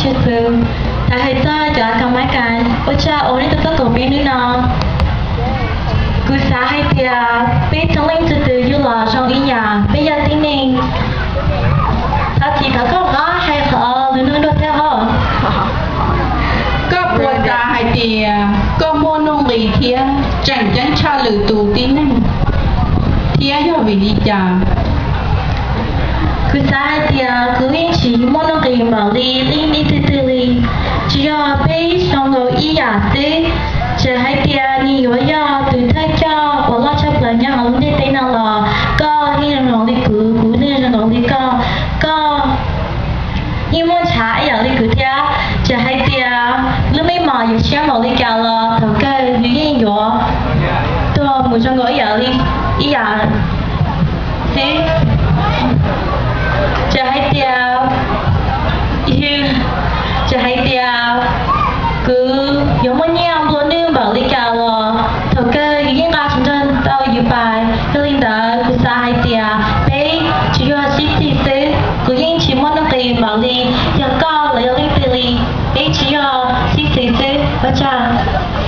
Xwb, thov hais txog cov kam mab kas ua tsaug uas nej tau tuaj koom peb hnub no. Kuv xav hais tias peb txhua leej txhua tus yug los zoo ib yam, peb yog tib neeg. Thov txim thov koj qab hais qhov lus no dua thiab os. Koj puas xav hais tias koj muaj nuj nqis thiab tseem ceeb tshaj lwm tus tib neeg, thiab yog vim li cas? Kuv xav hais tias kuv yeej tsis muaj nuj nqis npaum li leej twg twg li. Tsis yog peb zoo nkaus ib yam xwb, txawm hais tias nws yuav yog tus thawj coj uas loj tshaj plaws nyob hauv lub ntiaj teb no los koj yeej zoo nkaus li kuv, kuv yeej zoo nkaus li koj. Koj yeej muaj ntshav ib yam li kuv thiab. Txawm hais tias lub meej mom yuav siab npaum li cas los thaum kawg nws yeej yuav tuag mus zoo nkaus ib yam li, ib yam xwb. Txawm hais tias, txawm hais tias kuv yuav muaj nyiaj nplua nuj npaum li cas los thaum kawg yus yeej nqa tsis nrog tau yus pais. Yog li ntawd kuv xav hais tias peb tsis yog sib txig xwb, kuv yeej tsis muaj nuj nqis npaum li yog koj los yog leej twg li, peb tsis yog sib txig xwb. Ua tsaug.